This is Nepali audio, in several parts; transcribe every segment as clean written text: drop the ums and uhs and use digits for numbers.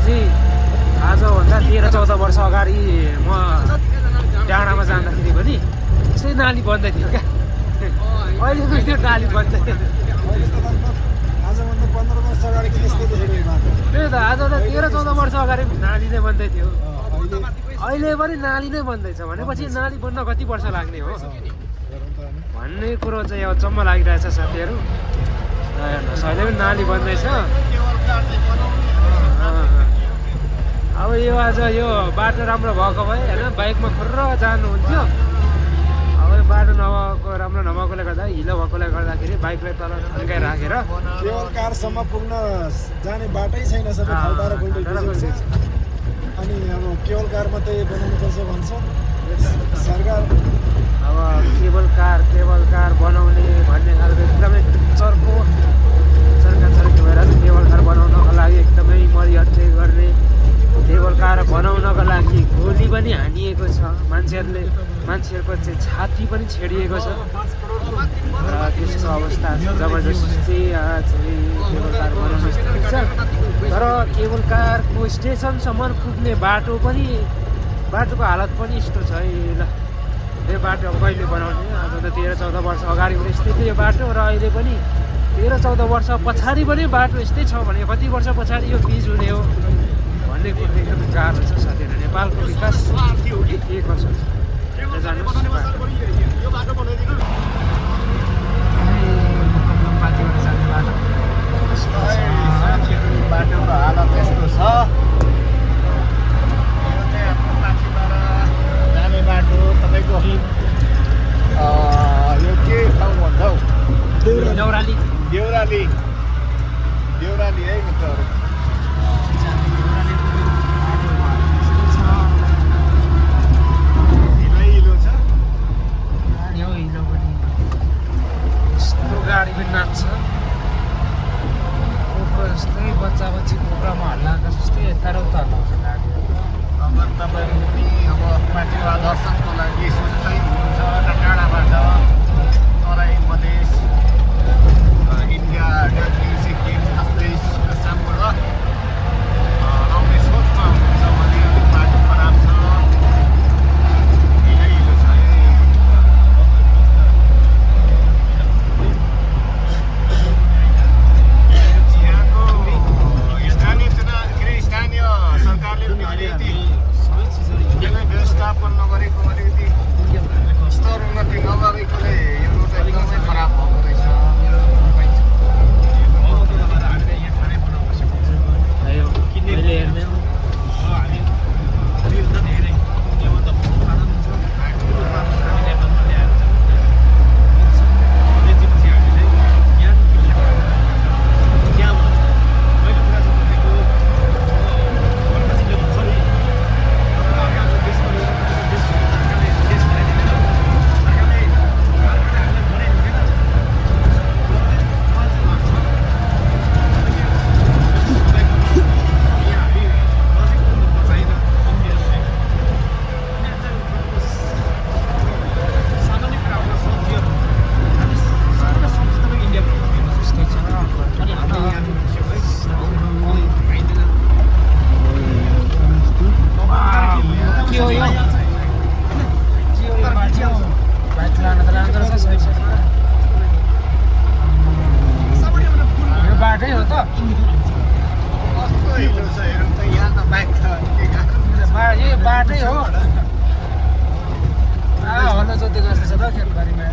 चाहिँ आजभन्दा 13-14 वर्ष अगाडि म डाँडामा जाँदाखेरि पनि त्यस्तै नाली बन्दै थियो क्या। अहिले पनि त्यो नाली बन्दै थियो। आजभन्दा 15 वर्ष अगाडि त्यस्तै देखेको बाटो। त्यही त आजभन्दा 13-14 वर्ष अगाडि नाली नै बन्दै थियो। अहिले पनि नाली नै बन्दैछ भनेपछि नाली बन्न कति वर्ष लाग्ने हो भन्ने कुरो चाहिँ अब चम्म लागिरहेछ साथीहरू। हेर्नुहोस् अहिले पनि नाली बन्दैछ। अब यो आज यो बाटो राम्रो भएको भए होइन बाइकमा खुर्र जानुहुन्थ्यो। अब यो बाटो नभएको राम्रो नभएकोले गर्दा हिलो भएकोले गर्दाखेरि बाइकलाई तल थन्काइ राखेर केवल कारसम्म पुग्न जाने बाटै छैन, सबै खाल्टा र खुल्टी अनि अब केवल कार मात्रै बनाउनुपर्छ भन्छ सरकार। अब केबल कार बनाउने भन्ने खालको एकदमै चर्को चर्का भएर केबल कार बनाउनको लागि एकदमै मरिहट्टे गर्ने, केबल कार बनाउनको लागि गोली पनि हानिएको छ, मान्छेहरूको चाहिँ छाती पनि छेडिएको छ र त्यस्तो अवस्था छ। जबरजस्ती चाहिँ केबल कार बनाउनु सक्छ तर केबल कारको स्टेसनसम्म पुग्ने बाटोको हालत पनि यस्तो छ है। ल यो बाटो अब कहिले बनाउने? आज त 13-14 वर्ष अगाडि पनि यस्तै थियो यो बाटो र अहिले पनि 13-14 वर्ष पछाडि पनि बाटो यस्तै छ भने कति वर्ष पछाडि यो पिच हुने हो भन्ने कुरो एकदमै गाह्रो छ साथीहरू। नेपालको विकास के कसो छ जानुहोस्। पार्टीबाट जाने बाटोको हालत यस्तो छ। जाने बाटो तपाईँको यो के ठाउँ भन्छ हौ? देउराली है मित्रहरू। गाडी पनि नाच्छ जस्तै बच्चा-बच्ची कोब्रामा हल्लाएको जस्तै यताउता हल्लाउँछ गाडी। अब तपाईँहरू पनि अब माथिमा दर्शनको लागि सोच्दै हुनुहुन्छ टाढाबाट तराई मधेस इन्डिया दिल्ली सिक्किम जस्तै आसामबाट आउने सोचमा हुनुहुन्छ भने अलिक बाटो खराब छ, हिलो छ। स्थानीय सरकारले पनि अलिकति व्यवस्थापन नगरेको, अलिकति स्तर उन्नति नगरेकोले यो रोड एकदमै खराब भएको रहेछ। बाटै हो त यो बाटै हो। हल्ला जोतेको जस्तो छ त खेतबारीमा।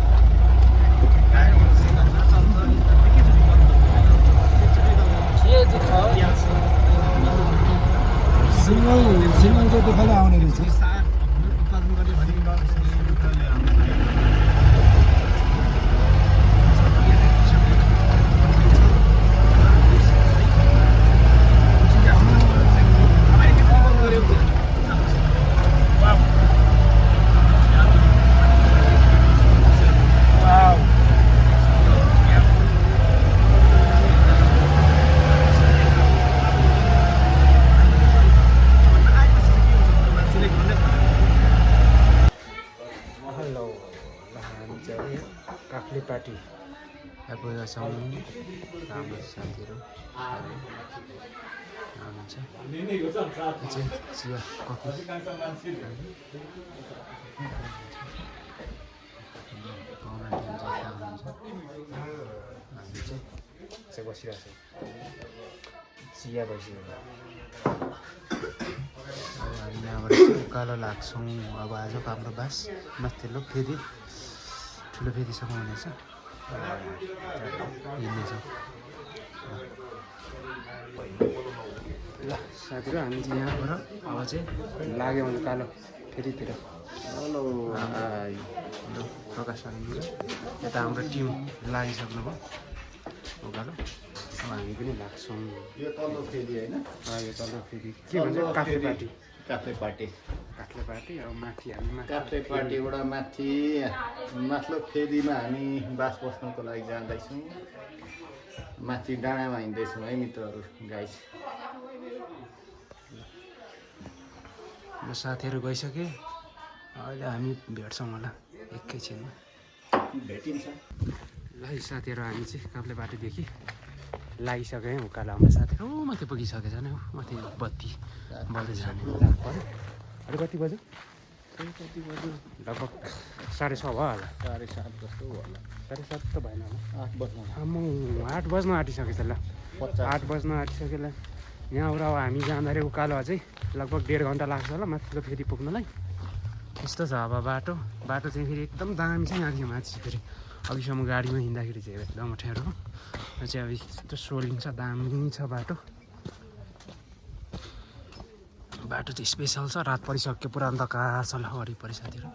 के दुःख हो सिङ्गलको दुःखले आउने रहेछ। छौँ हाम्रो साथीहरू हुनुहुन्छ चिया कफी हामी चाहिँ बसिरहेको छ चिया बसिरहेको हामी यहाँबाट उकालो लाग्छौँ। अब आजको हाम्रो बास माथिल्लो फेरि ठुलो फेरिसम्म हुनेछ हिँड्नेछौँ। ल साथीहरू हामी चाहिँ यहाँबाट अब चाहिँ लाग्यौँ उकालो फेरितिर। हेलो प्रकाश यता हाम्रो टिम लागिसक्नुभयो उकालो। अब हामी पनि लाग्छौँ। यो तल्लो फेरि होइन, यो तल्लो फेरि के भन्छ काफ्ले पार्टी काफ्ले पार्टी अब माथि हामी काफ्ले पार्टीबाट माथि माथिल्लो फेदीमा हामी बास बस्नको लागि जाँदैछौँ। माथि डाँडामा हिँड्दैछौँ है मित्रहरू गाइस। म साथीहरू गइसके अहिले हामी भेट्छौँ होला एकैछिनमा भेटिन्छ। ल साथीहरू हामी चाहिँ काफ्ले पार्टीदेखि लागिसक्यो है उकालो। हाम्रो साथीहरू माथि पुगिसकेछ नि माथि बत्ती बल्दै जाने लाग्नु पऱ्यो। अरू कति बज्यो लगभग 6:30 भयो होला। 7:30 जस्तो होला। 7:30 त भएन होला 8 बज्नु 8 बज्न आँटिसकेछ ल 8 बज्न आँटिसक्यो ल। यहाँबाट अब हामी जाँदाखेरि उकालो अझै लगभग 1.5 घन्टा लाग्छ होला माथिल्लो फेरि पुग्नलाई। त्यस्तो छ अब बाटो चाहिँ फेरि एकदम दामी छ यहाँदेखि माथि फेरि अघिसम्म गाडीमा हिँड्दाखेरि चाहिँ एकदम अप्ठ्यारो हो। यो चाहिँ अब यस्तो सोलिङ छ दामी छ बाटो चाहिँ स्पेसल छ। रात परिसक्यो पुरा अन्धकार छ ल वरिपरि साथीहरू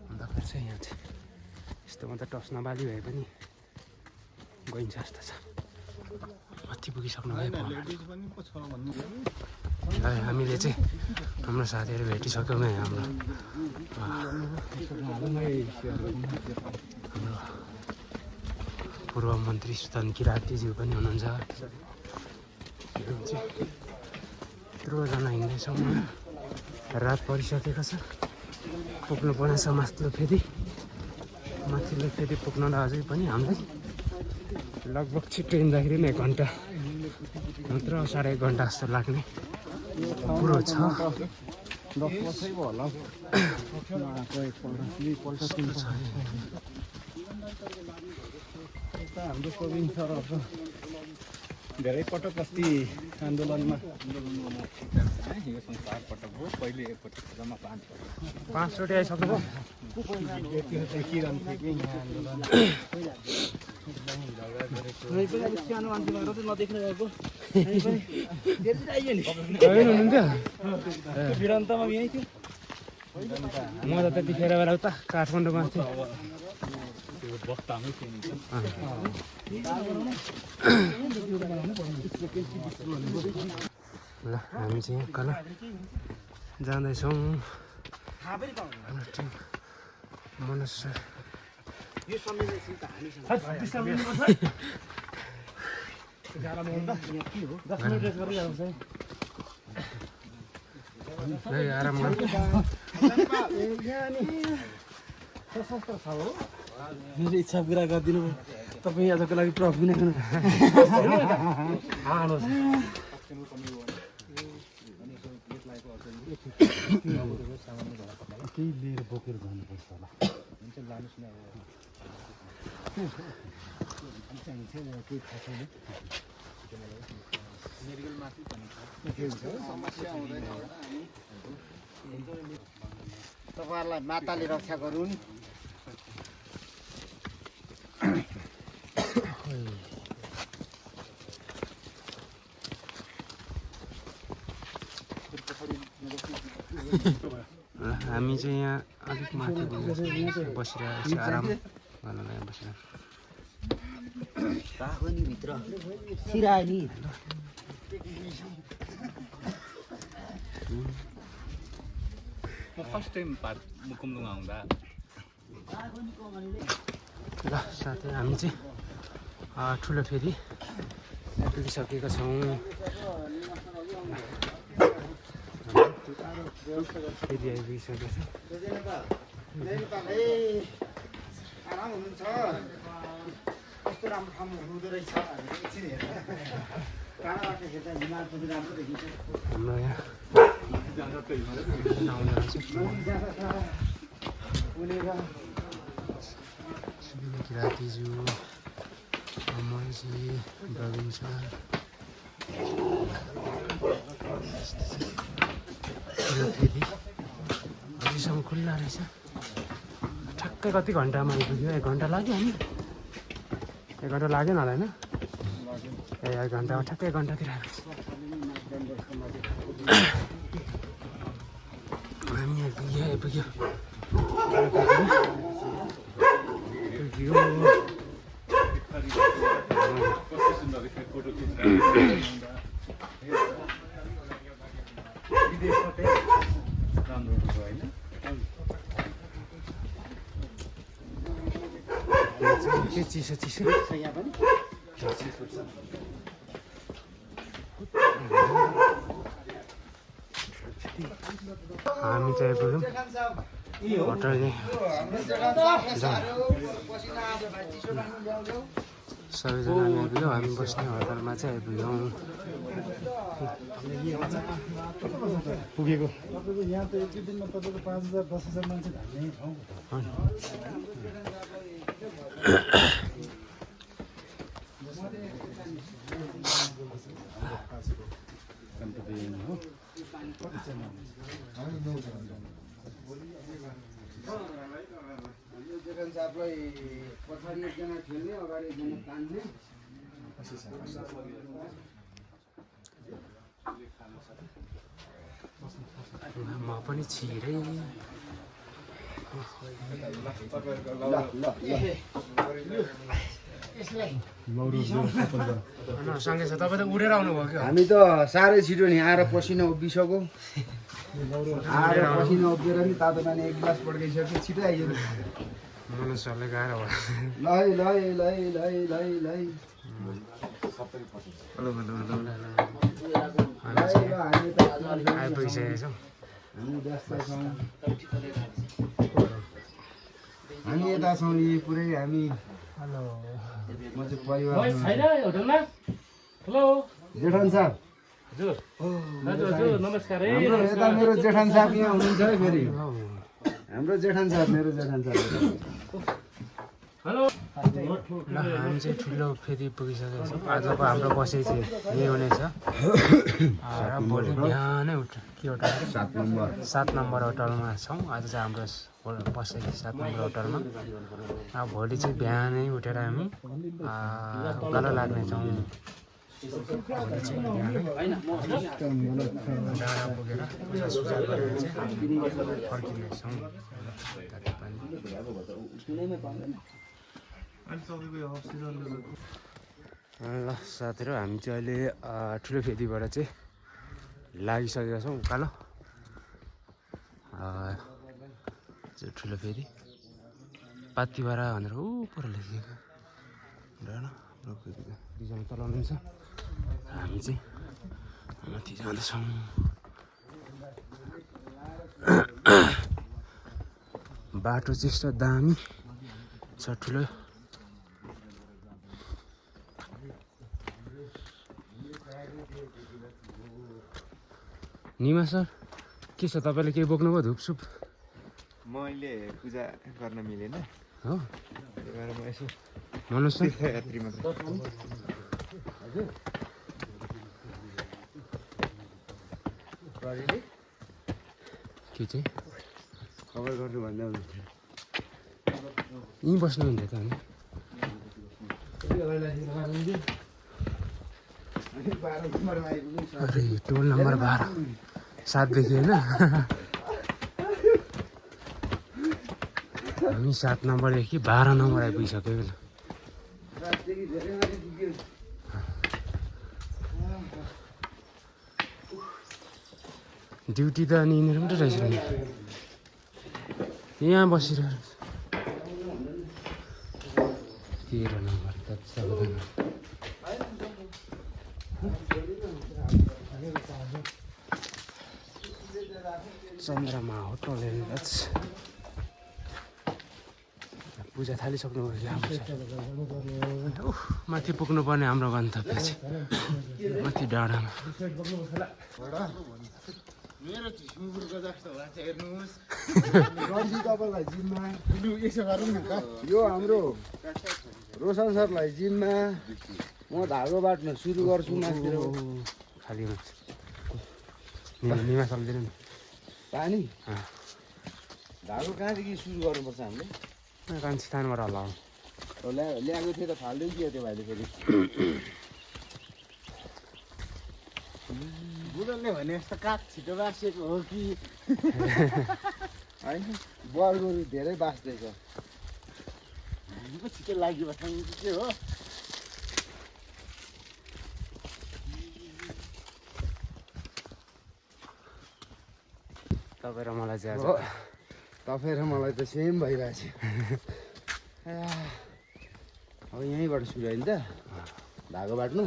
अन्धकार छ यहाँ चाहिँ। यस्तो मात्रै टस नबाली भए पनि गइन्छ जस्तो छ। माथि पुगिसक्नु भयो हामीले चाहिँ हाम्रो साथीहरू भेटिसक्यौँ है। हाम्रो पूर्व मन्त्री सुदन किरातीज्यू पनि हुनुहुन्छ। यत्रोजना हिँड्दैछौँ। रात परिसकेको छ पुग्नु पर्ने छ माथिल्लो फेरि पुग्नलाई अझै पनि हामीलाई लगभग छिट्टो हिँड्दाखेरि 1 घन्टा मात्र 1.5 घन्टा जस्तो लाग्ने कुरो छ। हाम्रो प्रवीण सरहरू धेरै पटक अस्ति आन्दोलनमा यो संसार पटक हो। पहिले एकपटक जम्मा 5 चोटि आइसक्नुभयो। देखिरहन्थ्यो कि यहाँ आन्दोलन नदेख्नु भएको हुनुहुन्थ्यो भिडन्तमा यहीँ थियो। म त त्यतिखेर बेला उता काठमाडौँमा थिएँ। बस्तामै थियो नि ल हामी चाहिँ कल जाँदैछौँ। मनोज सर आराम मेरो इच्छा पुरा गरिदिनु भयो तपाईँ आजको लागि प्रफ पनि केही लिएर बोकेर जानुपर्छ होला। हुन्छ लानुहोस् न तपाईँहरूलाई माताले रक्षा गरून्। हामी चाहिँ यहाँ अलिक माथि बसिरहेको छ आराम गर्नलाई बसिरहेको भित्र सिरायो नि फर्स्ट टाइम मुकुमलुङ आउँदा ल साथै हामी चाहिँ ठुलो फेरि पुगिसकेका छौँ। फेरि आइपुगिसकेको छ। आराम हुनुहुन्छ। कस्तो राम्रो ठाउँमा हुँदो रहेछ भनेर एकछिन हेर्दा टाढाबाट हेर्दा हिमाल पनि राम्रो देखिन्छ हाम्रो यहाँ किरातीज्यू अमरजी प्रवीण सर फेरि अझैसम्म खुल्ला रहेछ ठ्याक्कै कति घन्टामा आइपुग्यो 1 घन्टा लाग्यो नि 1 घन्टा लाग्यो होला होइन ए 1 घन्टामा ठ्याक्कै 1 घन्टातिर आइपुग्छ हामी आइपुग्यो के चिसो चिसो यहाँ पनि हामी चाहिँ आइपुग्यौँ होटल नै सबैजना हामी आइपुग्यौँ हामी बस्ने होटलमा चाहिँ आइपुग्यौँ पुगेको यहाँ त एक दिनमा तपाईँको 5,000 10,000 मान्छे धान्ने ठाउँ जेठन साहबलाई पछाडि एकजना खेल्ने अगाडि एकजना तान्ने म पनि छिरै सँगै छ तपाईँ त उडेर आउनुभयो क्या हामी त साह्रै छिटो नि आएर पसिना उभिसक्यो आएर पसिना उभिएर नि तातो पानी 1 गिलास पड्काइसक्यो छिटो आइयो मनुष्यहरूले गाह्रो भयो आइपुगिसकेको छौँ हामी व्यस्त छौँ हामी यता छौँ यी पुरै हामी हेलो म चाहिँ परिवार होटलमा हेलो जेठन साहब हजुर हजुर नमस्कार हाम्रो यता मेरो जेठन साहब यहाँ हुनुहुन्छ है फेरि हाम्रो जेठन साहब मेरो जेठन साहब हेलो ल हामी चाहिँ ठुलो फेरि पुगिसकेको छौँ आजको हाम्रो बसाइ चाहिँ यही हुनेछ र भोलि बिहानै के होटल 7 नम्बर होटलमा छौँ आज चाहिँ हाम्रो बसाइ 7 नम्बर होटलमा अब भोलि चाहिँ बिहानै उठेर हामी उकालो लाग्नेछौँ भोलि चाहिँ बिहानै डाँडा पुगेर पूजा सुजा गरेर चाहिँ फर्किनेछौँ ल साथीहरू हामी चाहिँ अहिले ठुलो फेदीबाट चाहिँ लागिसकेका छौँ उकालो ठुलो फेदी पातिबारा भनेर पर लेखिएको ठुलो फेदीको दुईजना तल हुनुहुन्छ हामी चाहिँ माथि जाँदैछौँ बाटो चाहिँ यस्तो दामी छ ठुलो निमा सर के छ तपाईँले केही बोक्नुभयो धुपसुप मैले पूजा गर्न मिलेन हो त्यही भएर म यसो भन्नुहोस् न तीर्थयात्री मात्र के चाहिँ खबर गर्नु भन्दा हुन्थ्यो यहीँ बस्नुहुन्थ्यो त अनि 12 नम्बरमा आइपुग्नु अरे टोल नम्बर 12 7 देखि होइन हामी 7 नम्बरदेखि 12 नम्बर आइपुगिसक्यो रातदेखि धेरै माथि पुग्यो ड्युटी त अनि यिनीहरू पनि रहेछ नि यहाँ बसिरहेको 13 नम्बर त सबैजना चन्द्रमा होटल एन्ड पूजा थालिसक्नु उफ माथि पुग्नुपर्ने हाम्रो गन्तव्य चाहिँ माथि डाँडामा मेरो सुँगुरको जस्तो भएको छ हेर्नुहोस् गन्धी तपाईँलाई जिम्मा यसो गरौँ न त यो हाम्रो रोशन सरलाई जिम्मा म धागो बाट्न सुरु गर्छु माथितिर खाली हुन्छ निमा सम्झिनु नि पानी धागो कहाँदेखि सुरु गर्नुपर्छ हामीले कान्छीस्थानबाट होला ल्याएको थियो त फाल्दै थियो त्यो भाइले फेरि बुढोले भने जस्तो काग छिटो बाँसिएको हो कि होइन बर गोरु धेरै बाँच्दैछ छिटो लागिबस्छ के हो तपाईँ र मलाई चाहिँ आज तपाईँ र मलाई त सेम भइरहेछ अब यहीँबाट सुरु होइन त धागो बाट्नु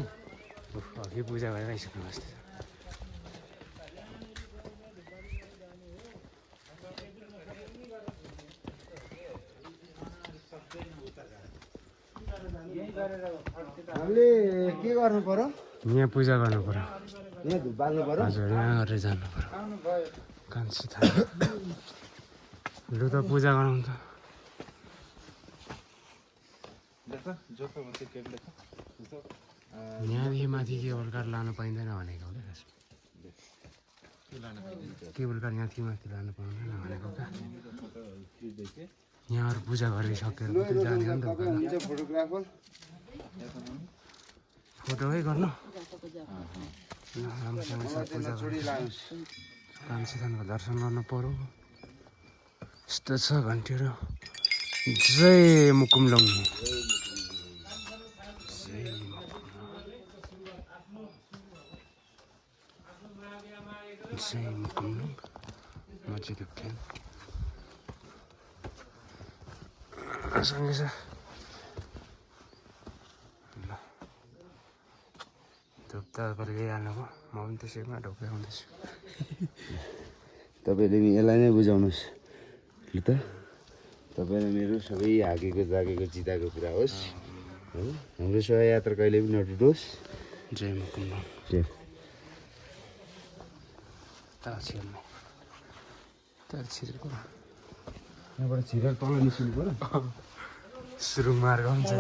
अघि पूजा गरेर आइसक्नु जस्तो हामीले के गर्नु पर्यो यहाँ पूजा गर्नु पर्यो यहाँ धुप बाल्नु पर्यो हजुर यहाँ गरेर जानु पर्यो कान्छी थाहा लु त पूजा गरौँ त यहाँदेखि माथि केबल कार लानु पाइँदैन भनेको क्या केबल कार यहाँदेखि माथि लानु पाउँदैन भनेको क्या यहाँहरू पूजा गरिसकेर मात्रै जाने हो नि त फोटोग्राफर फोटोकै गर्नु राम्रोसँग पूजा कान्छी थानको दर्शन गर्नु पर्यो यस्तो छ घन्टीहरू जय मुकुमलङ जय मुकुमलङ मस्जिद उठ्यान सँगै छ ल धुप त तपाईँले ल्याइहाल्नुभयो म पनि त्यसैमा ढोकै आउँदैछु तपाईँले यसलाई नै बुझाउनुहोस् ल त तपाईँ मेरो सबै हाकेको जागेको चिताको कुरा होस् हो हाम्रो शोभायात्रा कहिले पनि नटुटोस् जय मुकुमलङ जय छिरेको यहाँबाट छिरेर तल निस्किनु पऱ्यो सुरुङ मार्ग हुन्छ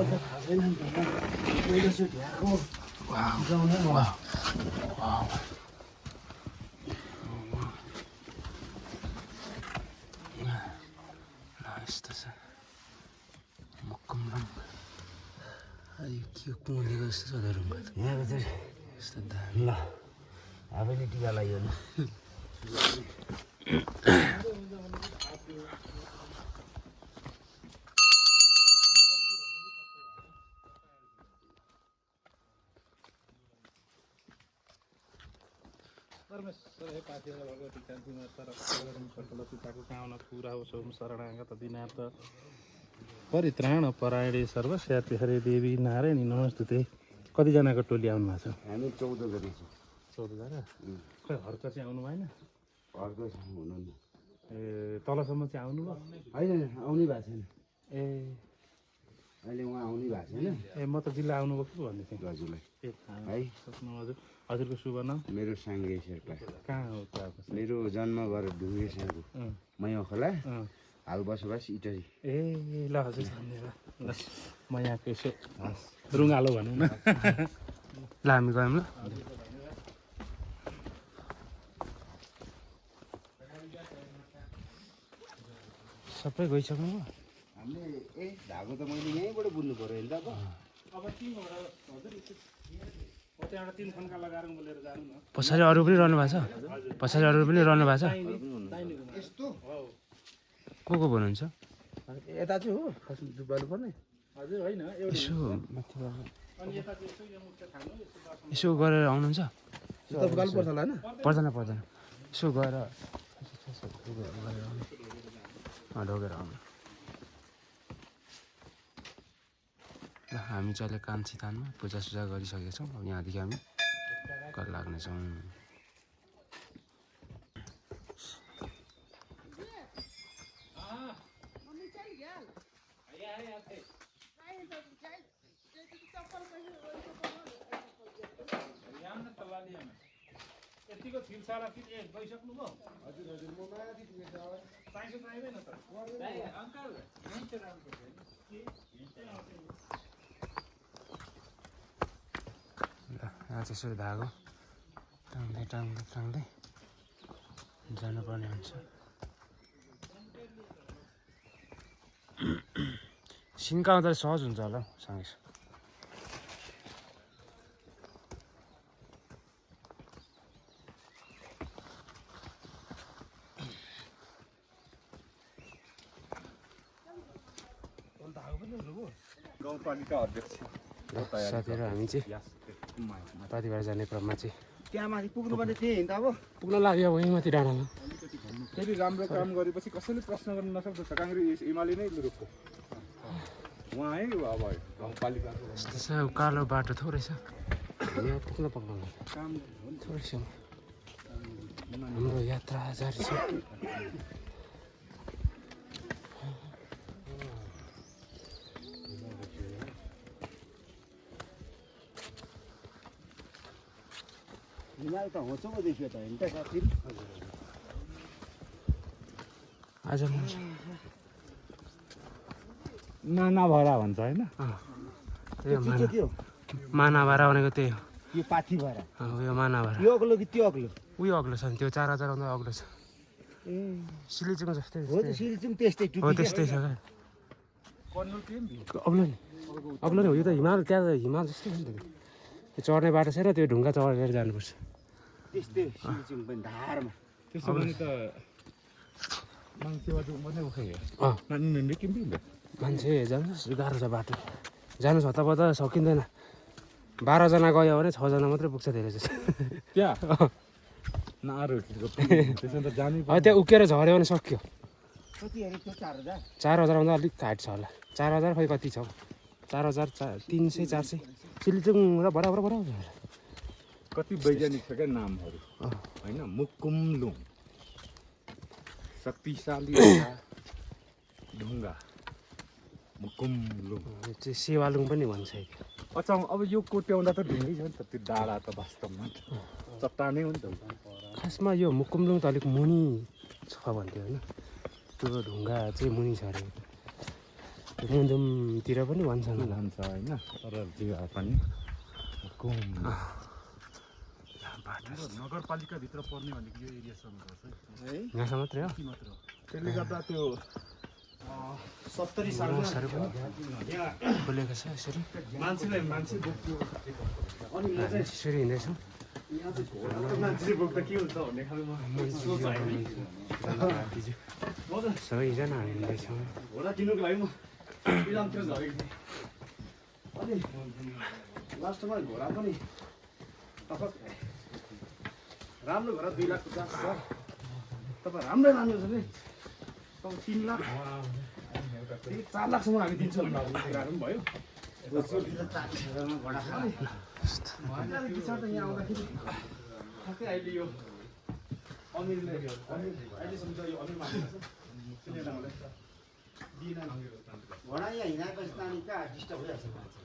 यस्तो छ मुकुमलङ के कुँदेको जस्तो छ धरुङमा यहाँको चाहिँ यस्तो दामी ल आफैले टिका लगाइयो नि परमेश्वर हे पाथिएर भगवती कान्तिमा तर सकल पिताको कामना पुरा होस् ओम शरणागत दिनाथ परित्राण परायणे सर्वस्यापि हरे देवी नारायणी नमस्तुते कतिजनाको टोली आउनु भएको छ हामी 14 गरी छौँ 14 जना खै हर्क चाहिँ आउनु भएन अर्को हुनु नि ए तलसम्म चाहिँ आउनु भयो होइन आउनै भएको छैन ए अहिले उहाँ आउनै भएको छैन ए म त जिल्ला आउनुभयो कि भन्दै थिएँ दाजुलाई ए है सक्नु हजुर हजुरको शुभ नाम मेरो साङ्गे शेर्पा कहाँ हो त मेरो जन्म घर ढुङ्गे साँगो मैया खोला हाल बसोबास इटरी ए ल हजुर धन्यवाद ल म यहाँको यसो रुङ्गालो भनौँ न ल हामी गयौँ ल सबै गइसक्नु भयो हामीले धागो त मैले यहीँबाट बुन्नु पऱ्यो नि त अब त्यहाँबाट 3 खन्का लगाएर बोलेर जानु न पछाडि अरू पनि रहनु भएको छ पछाडि अरू पनि रहनु भएको छ यस्तो को हुनुहुन्छ यता चाहिँ हो डुब्बानु पर्ने हजुर होइन यसो माथिबाट अनि यता चाहिँ यसो यो मुख्य खानु यसो गरेर आउनुहुन्छ यता उकालो पर्छ होला होइन पर्दैन यसो गएर ढोगेर आउनु ल हामी चाहिँ अहिले कान्छी थानमा पूजासुजा गरिसकेका छौँ अब यहाँदेखि हामी घर लाग्नेछौँ यतिको छिलसाला कि गइसक्नुभयो हजुर हजुर म माथि पुगेछ चाहिन्छ चाहिँदैन त अङ्कल यहाँ चाहिँ यसरी धागो टाङ्दै टाङ्दै टाङ्दै जानुपर्ने हुन्छ सिन्काउँदा सहज हुन्छ होला हौ सँगै गाउँपालिका अध्यक्ष साथीहरू हामी चाहिँ पाथिभरा जाने क्रममा चाहिँ त्यहाँ माथि पुग्नुपर्ने त्यही हिँड्दा अब पुग्न लाग्यो वहीँ माथि डाँडामा फेरि राम्रो काम गरेपछि कसैले प्रश्न गर्न नसक्दो छ काङ्ग्रे एमाले नै रोक्यो उहाँ है अब गाउँपालिकाको यस्तो छ कालो बाटो थोरै छ यहाँ पुग्न पाउँदैन काम थोरै छ हाम्रो यात्रा जारी छ हिमाल त होचो पो देखियो त होइन त साथी आज हुन्छ नानाभरा भन्छ होइन त्यही हो के के हो मानाभारा भनेको त्यही हो यो पाथी भएर यो मानाभारा यो अग्लो कि त्यो अग्लो उयो अग्लो छ नि त्यो 4000 भन्दा अग्लो छ ए सिलिचुङ जस्तै हो त सिलिचुङ त्यस्तै हो त्यस्तै छ क्या अग्लो नि अग्लो नि हो यो त हिमाल त्यहाँ त हिमाल जस्तै हो नि त त्यो चढ्ने बाटो छ र त्यो ढुङ्गा चढेर जानुपर्छ त्यस्तै सिलिचुङ पनि धारमा त्यसो भने त मान्छे पनि उखायो अँ नानी के पनि मान्छे जानुहोस् गाह्रो छ बाटो जानु छतापता सकिँदैन 12 जना गयो भने 6 जना मात्रै पुग्छ धेरै जस्तो त्यहाँ नारो त्यसो त जानै अब त्यहाँ उकेर झऱ्यो भने सक्यो कति अरे त्यो 4000 4000 भन्दा अलिक हाइट छ होला 4000 खै कति छ 4000 300 400 सिलिचुङ र बराबर बराबर कति वैज्ञानिक छ क्या नामहरू होइन मुकुमलुङ शक्तिशाली ढुङ्गा मुकुमलुङ चाहिँ सेवालुङ पनि भन्छ अच्छा अब यो कोट्याउँदा त ढुङ्गै छ नि त त्यो डाँडा त वास्तवमा चट्टानै हो नि त खासमा यो मुकुमलुङ त अलिक मुनि छ भन्थ्यो होइन त्यो ढुङ्गा चाहिँ मुनि छ अरे मुन्दुमतिर पनि भन्छन् होला भन्छ होइन तर जे भए पनि मुकुम नगरपालिकाभित्र पर्ने भनेको यो एरियासम्म पर्छ है यहाँसम्म मात्रै हो मात्र हो त्यसले गर्दा त्यो 70 साल बसहरू पनि खोलेको छ यसरी मान्छे बोक्यो अनि म चाहिँ यसरी हिँड्दैछौँ मान्छे बोक्दा के हुन्छ भन्ने खालको सबैजना हिँड्दैछौँ घोडा किन्नुको लागि म इलामतिर झरेको थिएँ अनि लास्टमा घोडा पनि राम्रो घोडा 2 लाख 50 हजार तपाईँ राम्रै लानुहुन्छ भने तपाईँ 3 लाख 4 लाखसम्म हामी दिन्छौँ कुराहरू पनि भयो विचार त यहाँ आउँदाखेरि ठ्याक्कै अहिले यो अमिरले अहिलेसम्म त यो अमिर मान्छे छ त्यसले मलाई घोडा यहाँ हिँडाएपछि त अनि कहाँ डिस्टर्ब भइहाल्छ मान्छे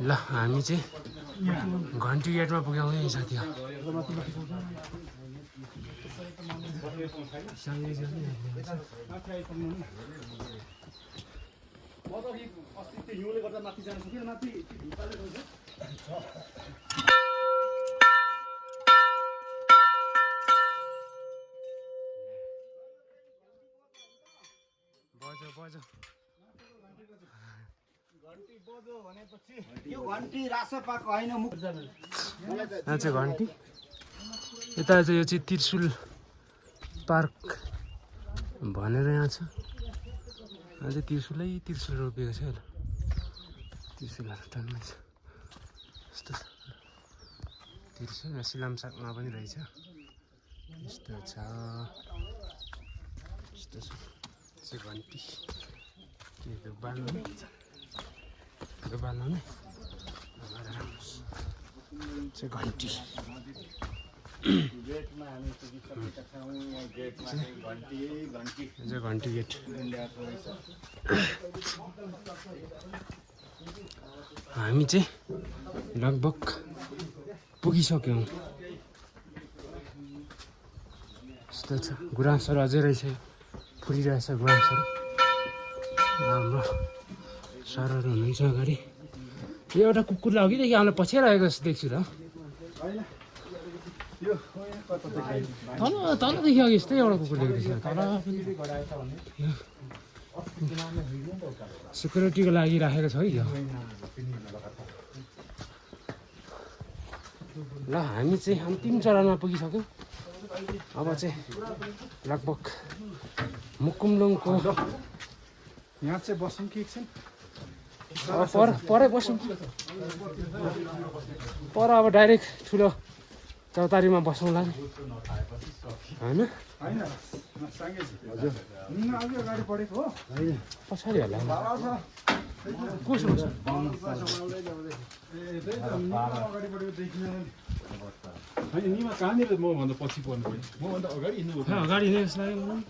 ल हामी चाहिँ घन्टी गेटमा पुग्यौँ है साथी म त अस्ति त्यो हिउँले गर्दा माथि जान सकिनँ माथि ढुङ्गाले गएछ बजो घन्टी बज्यो भनेपछि यो घन्टी रासोपाको होइन मुख यहाँ चाहिँ घन्टी यता चाहिँ यो चाहिँ त्रिशुल पार्क भनेर यहाँ छ यहाँ चाहिँ त्रिशुल रोपिएको छ होला त्रिशुलहरू टन्नै छ यस्तो छ त्रिशुल र सिलामसाकमा पनि रहेछ यस्तो छ यस्तो छ चाहिँ घन्टी के बाल्नु चाहिँ घन्टी गेटमा हामी पुगिसकेका छौँ। यहाँ गेटमा चाहिँ घन्टी यो चाहिँ घन्टी गेट। ल्याएको रहेछ। हामी चाहिँ लगभग पुगिसक्यौँ। यस्तो छ गुराँसहरू अझै रहेछ, फुलिरहेछ गुराँसहरू। हाम्रो सरहरू हुनुहुन्छ अगाडि। यो एउटा कुकुरलाई अघिदेखि आउन पछ्याइरहेको जस्तो देख्छु त। तलदेखि अघि यस्तै एउटा कुकुर देख्दैछ तल। सिक्युरिटीको लागि राखेको छ है यो। ल हामी चाहिँ अन्तिम चरणमा पुगिसक्यौँ। अब चाहिँ लगभग मुकुमलुङको यहाँ चाहिँ बसौँ कि एकछिन? परै बसौँ। पर अब डाइरेक्ट ठुलो चौतारीमा बसौँला नि होइन? हजुर अघि अगाडि बढेको हो? पछाडि होला कसो अगाडि बढेको देखिन। होइन निमा कहाँनिर मभन्दा पछि पर्नु पऱ्यो? मभन्दा अगाडि हिँड्नु अगाडि नै जस्तो लाग्यो मलाई।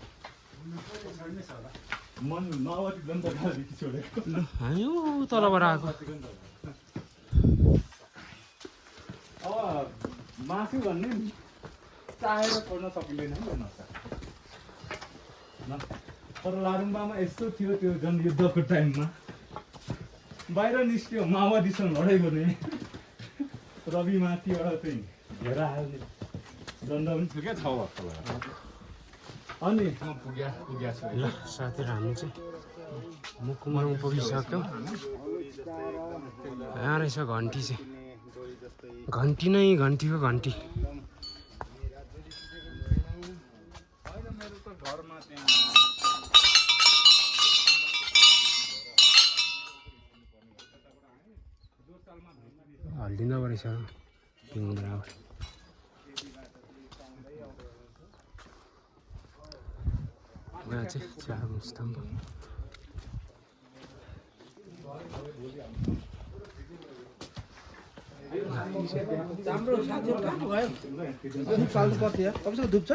मन माओवादी जनता दलदेखि छोडेको। हामी तलबाट आएको। अब माथि भन्ने नि चाहेर छोड्न सकिँदैन नि नसा। तर लारुम्बामा यस्तो थियो त्यो जनयुद्धको टाइममा बाहिर निस्क्यो माओवादीसँग लडाइँ गर्ने रवि माथिबाट चाहिँ घेरा हाल्ने दण्ड पनि थियो क्या 6 वर्ष लगाएर। अनि म पुग्या छु। ल साथीहरू हामी चाहिँ मुकुमलुङ पुगिसक्यौँ। यहाँ रहेछ घन्टी चाहिँ। घन्टी नै घन्टीको घन्टी। हल्लिँदो रहेछ पिङ बराबर। यहाँ चाहिँ चार स्तम्भ। हाम्रो साथीहरू कहाँ भयो? पाल्नु पर्थ्यो यार। तपाईँसँग धुप छ?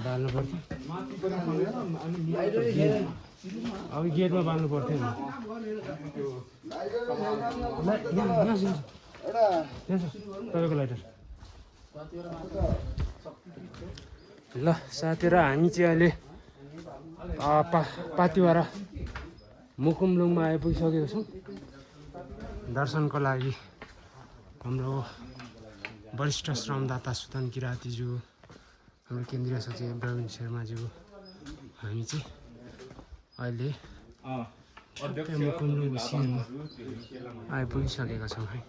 बाल्नु पर्थ्यो। अब गेटमा बाल्नु पर्थ्यो नि। तपाईँको लाइटर। ल साथीहरू हामी चाहिँ अहिले पातिवारा मुकुमलुङमा आइपुगिसकेको छौँ दर्शनको लागि। हाम्रो वरिष्ठ श्रमदाता सुदन किरातीज्यू, हाम्रो केन्द्रीय सचिव प्रवीण शर्माज्यू, हामी चाहिँ अहिले ठ्याक्कै मुकुमलुङ सिएममा आइपुगिसकेका छौँ है।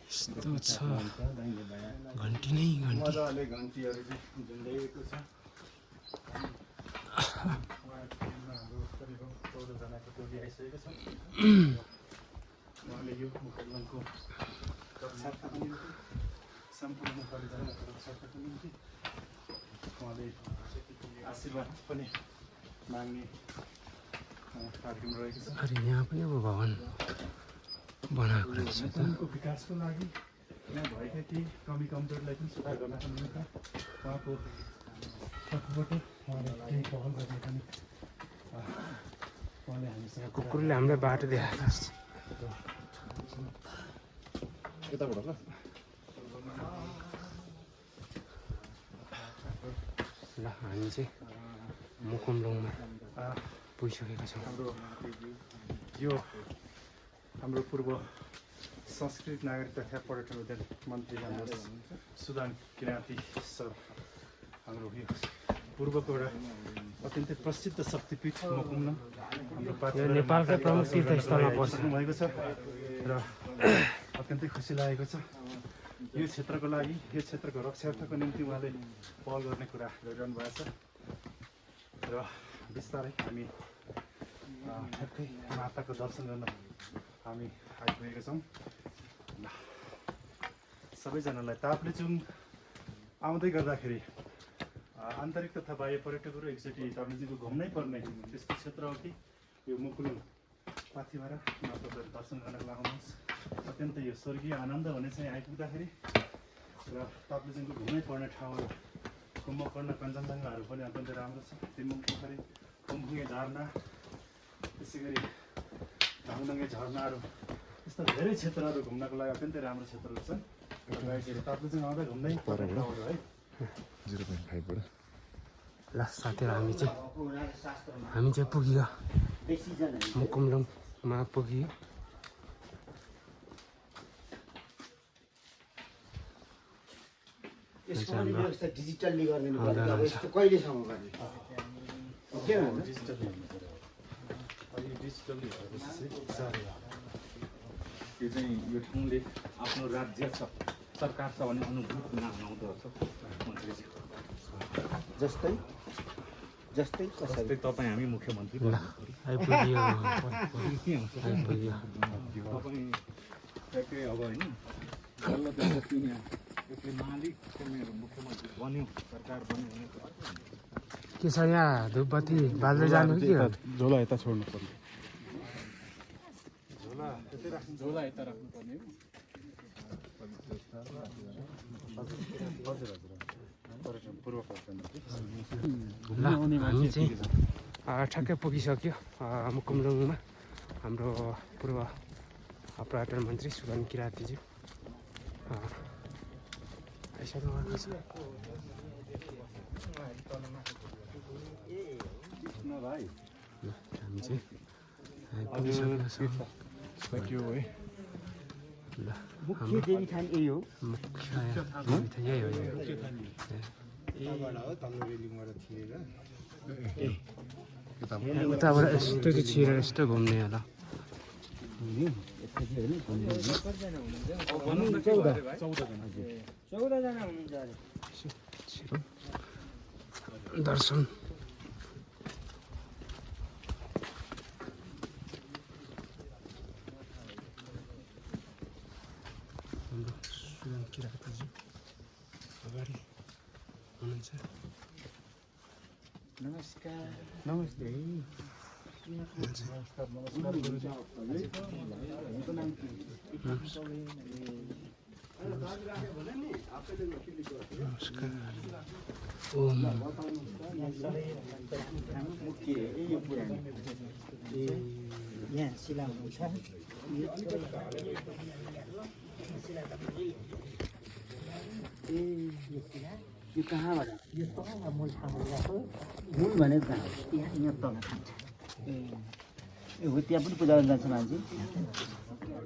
यस्तो छ घन्टी नै घन्टी। मजाले घन्टीहरू चाहिँ झुन्डाइएको छ। करिब 14 जनाको टोली आइसकेको छ। उहाँले यो मुकुमलुङको रक्षाका निम्ति, सम्पूर्ण परिजनको रक्षाका निम्ति उहाँले आशीर्वाद पनि माग्ने कार्यक्रम रहेको छ। अरे यहाँ पनि अब भवन बनाएको रहेछ त। मुकुमलुङको विकासको लागि यहाँ भएका केही कमी कमजोरीलाई पनि सुधार गर्नको निम्ति उहाँको तर्फबाट उहाँले केही पहल गर्ने पनि उहाँले हामीसँग कुकुरले हामीलाई बाटो देखाएको छ। यताबाट ल। ल हामी चाहिँ मुकुमलुङमा पुगिसकेका छौँ। यो हाम्रो पूर्व संस्कृत नागरिक तथा पर्यटन उद्योग मन्त्री हाम्रो सुदन किराती सर, हाम्रो यो पूर्वको एउटा अत्यन्तै प्रसिद्ध शक्तिपीठ मुकुमलुङ हाम्रो यो नेपालकै प्रमुख तीर्थस्थलमा पर्छ। भएको छ र अत्यन्तै खुसी लागेको छ। यो क्षेत्रको लागि, यो क्षेत्रको रक्षार्थको निम्ति उहाँले पहल गर्ने कुरा गरिरहनु भएको छ र बिस्तारै हामी ठ्याक्कै माताको दर्शन गर्न हामी आइपुगेका छौँ। सबैजनालाई ताप्लेजुङ आउँदै गर्दाखेरि आन्तरिक तथा बाह्य पर्यटकहरू एकचोटि ताप्लेजुङको घुम्नै पर्ने त्यस्तो क्षेत्र हो कि यो मुकुलुङ पाथिभरा तपाईँहरू दर्शन गर्नको आउनुहोस्। अत्यन्तै यो स्वर्गीय आनन्द भने चाहिँ आइपुग्दाखेरि र ताप्लेजुङको घुम्नै पर्ने ठाउँहरू कुम्भकर्ण कञ्चनजङ्घाहरू पनि अत्यन्तै राम्रो छ। तिम्बुङ पोखरी कुम्भुङ्गे झरना त्यसै गरी ढाङडङ्गे झरनाहरू यस्ता धेरै क्षेत्रहरू घुम्नको लागि अत्यन्तै राम्रो क्षेत्रहरू छन्। ताप्लेजुङ आउँदा घुम्नै पर्ने ठाउँहरू है। 0.5 बाट ल साथीहरू हामी चाहिँ पुग्यो मुकुमलुङमा पुग्यो। यसको पनि व्यवस्था डिजिटल्ली गरिदिनु पर्यो। अब यस्तो कहिलेसम्म गर्ने के भन्छ यो चाहिँ यो ठाउँले आफ्नो राज्य छ सरकार छ भने अनुभूत नहुँदो रहेछ मन्त्री जस्तै कसरी तपाईँ हामी मुख्यमन्त्री ल आइपुग्यो तपाईँ ठ्याक्कै अब होइन बल्ल त्यसपछि यहाँ यसले मालिक मेरो मुख्यमन्त्री बन्यो सरकार बन्यो भने के छ यहाँ धुपबत्ती बाल्दै जानु कि झोला यता छोड्नु पर्ने झोला यता राख्नुपर्ने ल हामी चाहिँ ठ्याक्कै पुगिसक्यो मुकुमलुङमा। हाम्रो पूर्व पर्यटन मन्त्री सुगन किरातीज्यू आइसक्नु भएको छ। ल हामी चाहिँ पुगिसकेको छौँ। ल मुख्य देवी थान यही हो। यही हो उताबाट यस्तो चाहिँ छिरेर यस्तो घुम्ने होला। 14 जना हुनुहुन्छ अरे। दर्शन किरातीज्यू अगाडि हुनुहुन्छ। नमस्कार। नमस्ते। यहाँ शिला हुनुहुन्छ। यो कहाँबाट यो तल मूल ठाउँबाट गएको मूल भनेको कहाँ हो यहाँ तल खान्छ ए हो त्यहाँ पनि पूजा गर्न जान्छ मान्छे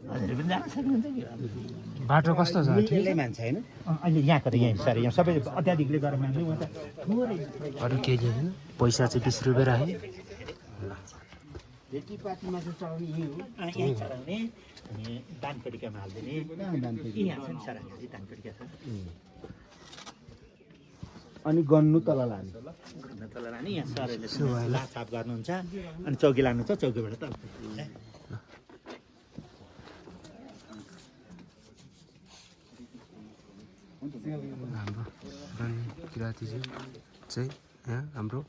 हजुर पनि जान सक्नुहुन्छ कि बाटो कस्तो छ ठिकै मान्छे होइन अहिले यहाँको त यहाँ सर यहाँ सबै अत्याधिकले गरेर मान्छे उहाँ त थोरै अरू केही होइन पैसा चाहिँ 20 रुपियाँ राखेँ। भेटीपातीमा चाहिँ चढाउने यही हो यहाँ चढाउने अनि दानपेटिकामा हालिदिने यहाँ छ नि सर यहाँ चाहिँ दानपेटिका छ अनि गन्नु तल लाने यहाँ सरहरूले लाछाप गर्नुहुन्छ अनि चौकी लानुहुन्छ चौकीबाट तल हाम्रो सुगन किरातीज्यू चाहिँ यहाँ हाम्रो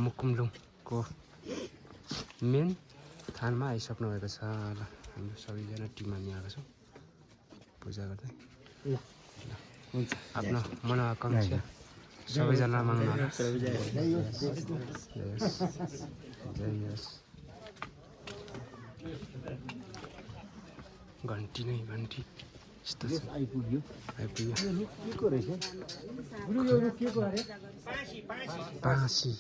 मुकुमलुङको मेन थानमा आइसक्नु भएको छ। ल हाम्रो सबैजना टिम हामी आएको छौँ पूजा गर्दै। आफ्नो मनोकांक्षा सबैजना माग्नु होला। घन्टी नै घन्टी यस्तो छ। आइपुग्यो आइपुग्यो के को रहेछ के को अरे बाँसी।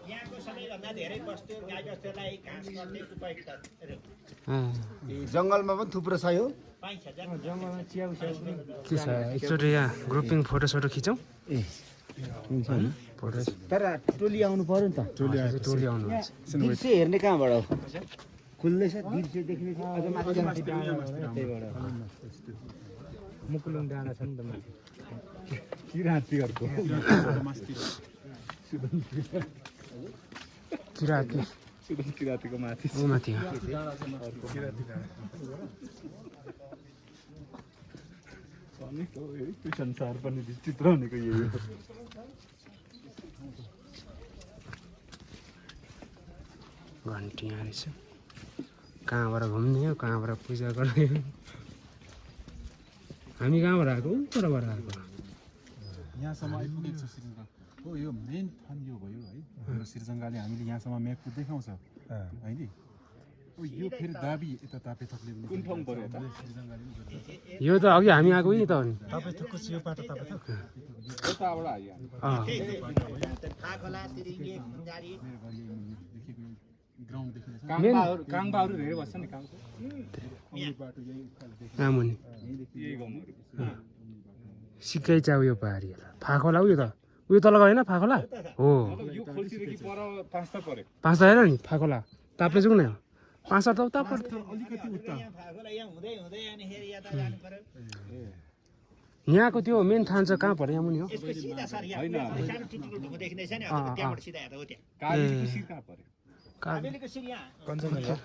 यहाँको सबैभन्दा धेरै वस्तु गाई बस्तुलाई घाँस काट्ने उपयुक्त जङ्गलमा पनि थुप्रो छ यो पाइन्छ जङ्गलमा च्याउ के छ एकचोटि यहाँ ग्रुपिङ फोटोसोटो खिचौँ। ए हुन्छ नि फोटो तर टोली आउनु पर्यो नि त टोली आउनुहुन्छ। दृश्य हेर्ने कहाँबाट हो खुल्दैछ दृश्य देख्ने अझ माथि त्यहीबाट मुकुलुङ डाँडा छ नि त माथि किराँतीहरूको किराँती किराँतीको माथि ऊ माथि हो। संसार पनि विचित्र भनेको यही हो। घन्टी यहाँ रहेछ कहाँबाट घुम्ने हो कहाँबाट पूजा गर्ने हो हामी कहाँबाट आएको उताबाट आएको यहाँसम्म आइपुगेको छ श्रीजङ्गा हो यो मेन ठाउँ यो भयो है यो श्रीजङ्गाले हामीले यहाँसम्म म्यापको देखाउँछ होइन यो फेरि दाबी यता तापेथकले पनि कुन ठाउँ पर्यो श्रीजङ्गाले पनि यो त अघि हामी आएको नि त हो नि तापेथकको यो बाटो तापेथक यताबाट आइयो ग्राउन्ड देखिन्छ काङबाहरू धेरै बस्छ नि काङको आमुनि सिक्कै चा उयो पारी फाखोला उयो त उयो तल गएन फाखोला हो यो खोल्सीदेखि पर 5 त पर्यो 5 त होइन नि फाखोला ताप्ले जाउँ न 5 त उता पर्छ अलिकति उता यहाँको त्यो मेन थान चाहिँ कहाँ पर्यो यहाँ मुनि हो कावेरीको शिर कहाँ पर्यो कञ्चनजङ्घा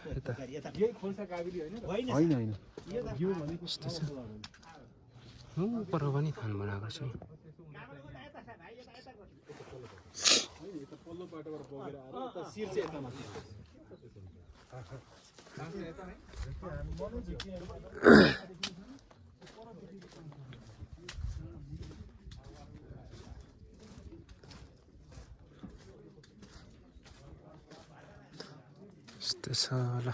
यता यही खोल्सा कावेरी होइन होइन यो भनेको यस्तो छ पर पनि थान बनाएको छ पल्लो बाटोबाट बगेर आएर यता शिर चाहिँ यता माथि यस्तो छ ल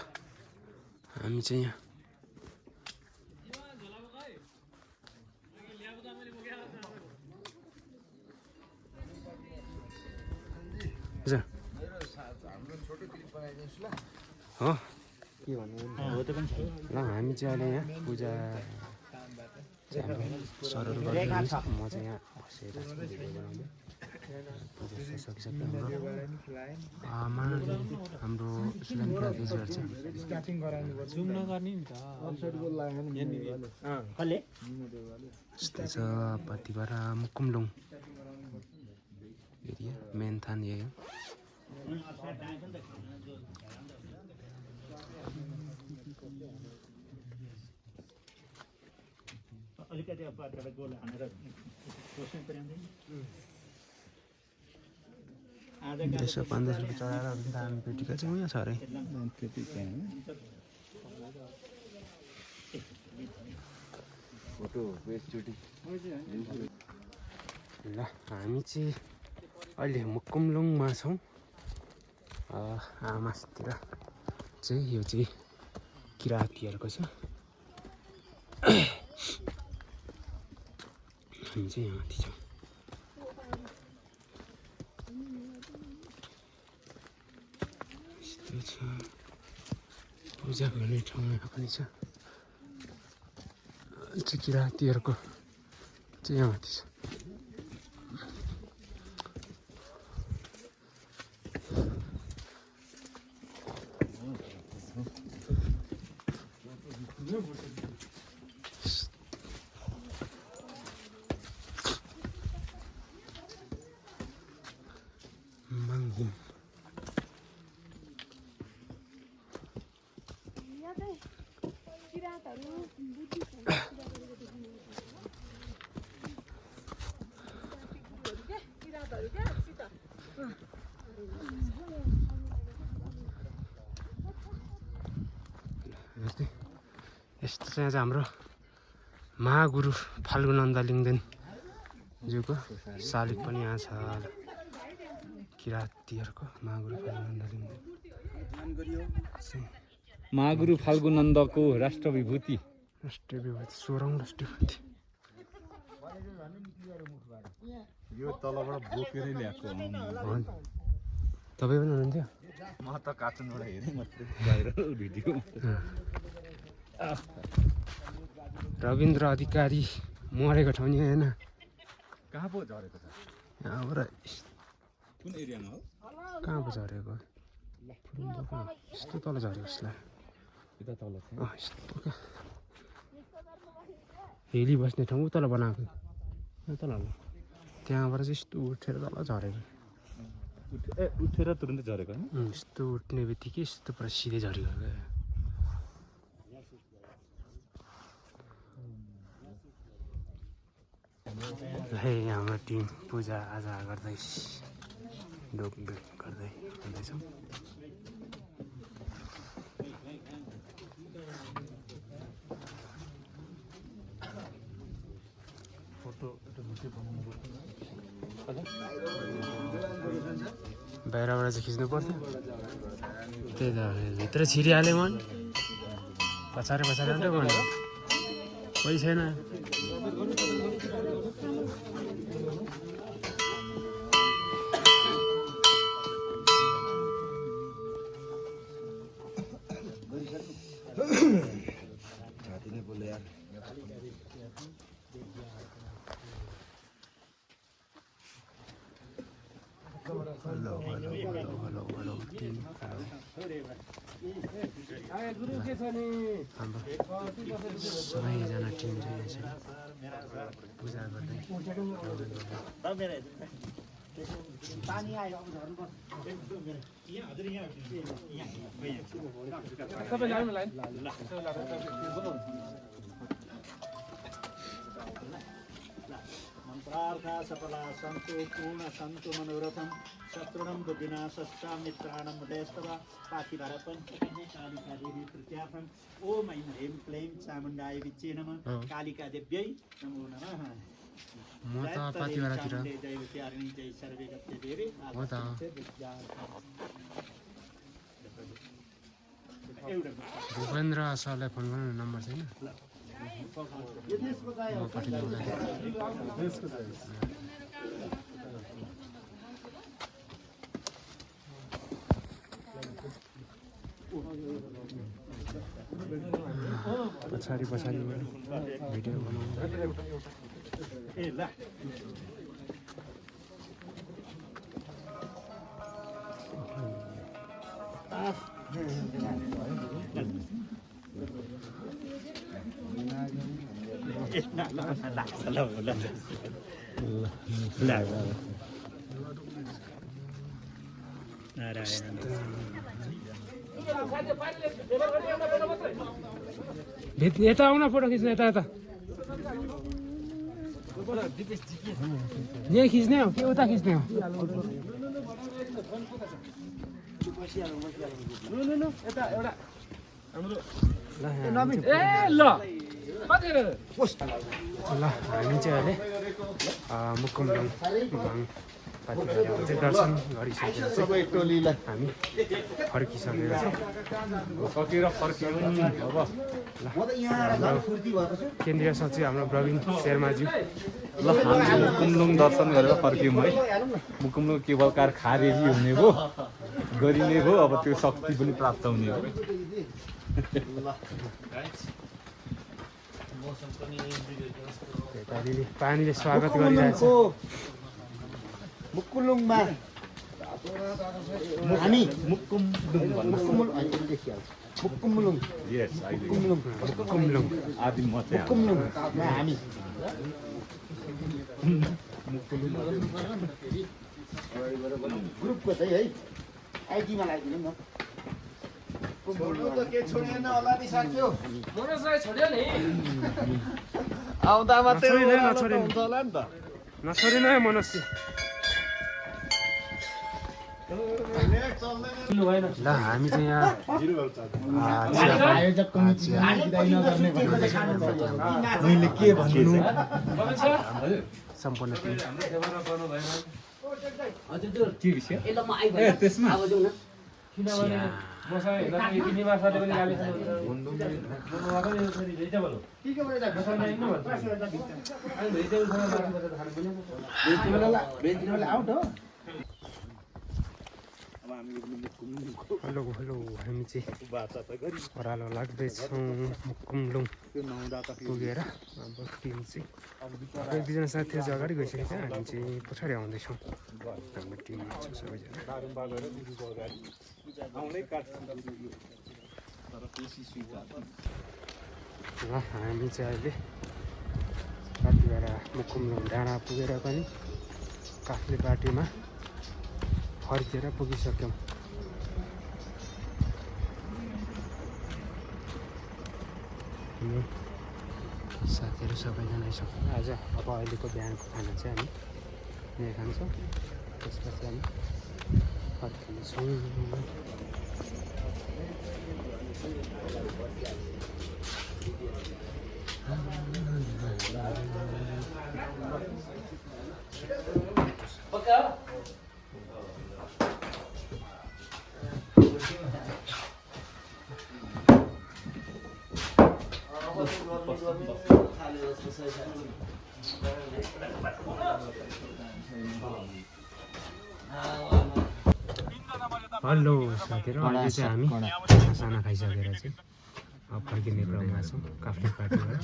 हामी चाहिँ यहाँ हो के भन्नु ल हामी चाहिँ अहिले यहाँ पूजा सरहरू गरिदिनुहुन्छ म चाहिँ यहाँ बसेर पूजा सकिसक्यो हाम्रो हाम्रो इस्लामिक दाजुहरू छ यस्तै छ पतिबाट मुकुमलुङ एरिया मेन थान यही हो अलिकति अब बाटोबाट गोल हानेर सोच्नै पर्यो यसो 5-10 रुपियाँ चढाएर दाम पेटीको चाहिँ उयो छ अरे ल हामी चाहिँ अहिले मुकुमलुङमा छौँ आमासतिर चाहिँ यो चाहिँ किराँतीहरूको छ हामी चाहिँ यहाँ माथि छौँ यस्तो छ पूजा गर्ने ठाउँ यहाँ पनि छ चाहिँ किराँतीहरूको चाहिँ यहाँ माथि छ Manghum. यस्तो चाहिँ आज हाम्रो महागुरु फाल्गुनन्द लिङ्गदेनज्यूको शालिग पनि यहाँ छ किराँतीहरूको महागुरु फाल्गुनन्द लिङ्गदेन महागुरु फाल्गुनन्दको राष्ट्र विभूति 16औं राष्ट्र विभूति यो तलबाट बोकेरै ल्याएको हो नि तपाईँ पनि हुनुहुन्थ्यो म त कार्टुनबाट हेरेँ मात्रै भाइरल भिडियो रविन्द्र अधिकारी मरेको ठाउँ नि होइन कहाँ पो झरेको छ यहाँबाट कुन एरियामा हो कहाँ पो झरेको यस्तो तल झऱ्यो उसलाई यता तल छ यस्तो क्या हेली बस्ने ठाउँ तल बनाएको तल होला त्यहाँबाट चाहिँ यस्तो उठेर तल झरेको उठेर तुरुन्तै झरेको होइन यस्तो उठ्ने बित्तिकै यस्तो पुरा सिधै झरेको क्या है हाम्रो टिम पूजा आजा गर्दै डोकबेक गर्दै हुँदैछौँ बाहिरबाट चाहिँ खिच्नु पर्थ्यो त्यही त भित्र छिरिहालेँ मन पछाडि मात्रै गर्नु कोही छैन छातीले बोले यार सबैजना टिम रहेछ पूजा गर्दै मन्त्रार्था सफला सन्तु पूर्ण सन्तु मनोरथम शत्रुणं विनाशश्चामित्राणं उदयस्तव पातिभार पञ्चकन्ये कालिका देवी प्रत्यार्थम ओम ऐं ह्रीं क्लीं चामुण्डाय विच्चे नमः कालिका देव्यै नमो नमः म त पातिभारातिर जय विद्यारिणी जय सर्वे गते देवी हो त भूपेन्द्र सरलाई फोन गर्नु नम्बर छैन म पठाइदिनु पछाडि भिडियो बनाउँदा यता आउन फोटो खिच्न यता यता यही खिच्ने हो कि उता खिच्ने हो ल हामी चाहिँ अहिले मुकुमडुङ चाहिँ दर्शन गरिसकेर सबै टोलीलाई हामी फर्किसकेका छौँ केन्द्रीय सचिव हाम्रो प्रवीण शर्माज्यू ल हामी मुकुमलुङ दर्शन गरेर फर्क्यौँ है मुकुमलुङ केवल कार खारेजी हुने भयो गरिने भयो अब त्यो शक्ति पनि प्राप्त हुने हो पानीले स्वागत गरिरहेछ मुकुलुङमा हामी मुकुमलुङ यस कुम्लुङ आदि म चाहिँ मुकुमलुङमा हामी ग्रुपको चाहिँ है आइडीमा लगाइदिनु न के छोडेन होला नि साथी आउँदा मात्रै हुन्छ होला नि त नछोडेन है मनस्सी ल हामी चाहिँ यहाँ मैले के भन्नु सम्पूर्ण टिम हेलो हेलो हामी चाहिँ ओह्रालो लाग्दैछौँ मुकुमलुङ पुगेर अब टिम चाहिँ एक दुईजना साथीहरू चाहिँ अगाडि गइसकेको छ हामी चाहिँ पछाडि आउँदैछौँ हाम्रो टिम छ सबैजना ल हामी चाहिँ अहिले पातिभारा मुकुमलुङ डाँडा पुगेर पनि काफ्ले बाटोमा फर्केर पुगिसक्यौँ हामी साथीहरू सबैजना सक्छौँ आज अब अहिलेको बिहानको खाना चाहिँ हामी यहीँ खान्छौँ त्यसपछि हामी फर्किनेछौँ हेलो साथीहरू, अहिले चाहिँ हामी साना खाइसकेर चाहिँ अब फर्किने क्रममा छौँ काफ्ले पार्टीबाट।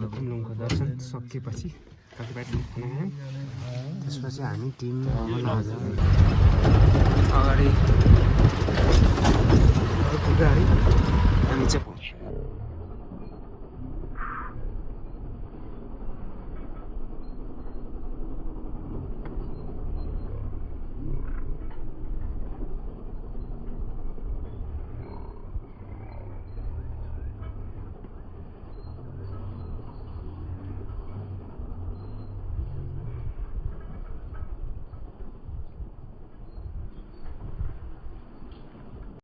लुङको दर्शन सकिएपछि काफ्ले पार्टीमा खाना खायौँ, त्यसपछि हामी टिम अगाडि हामी चाहिँ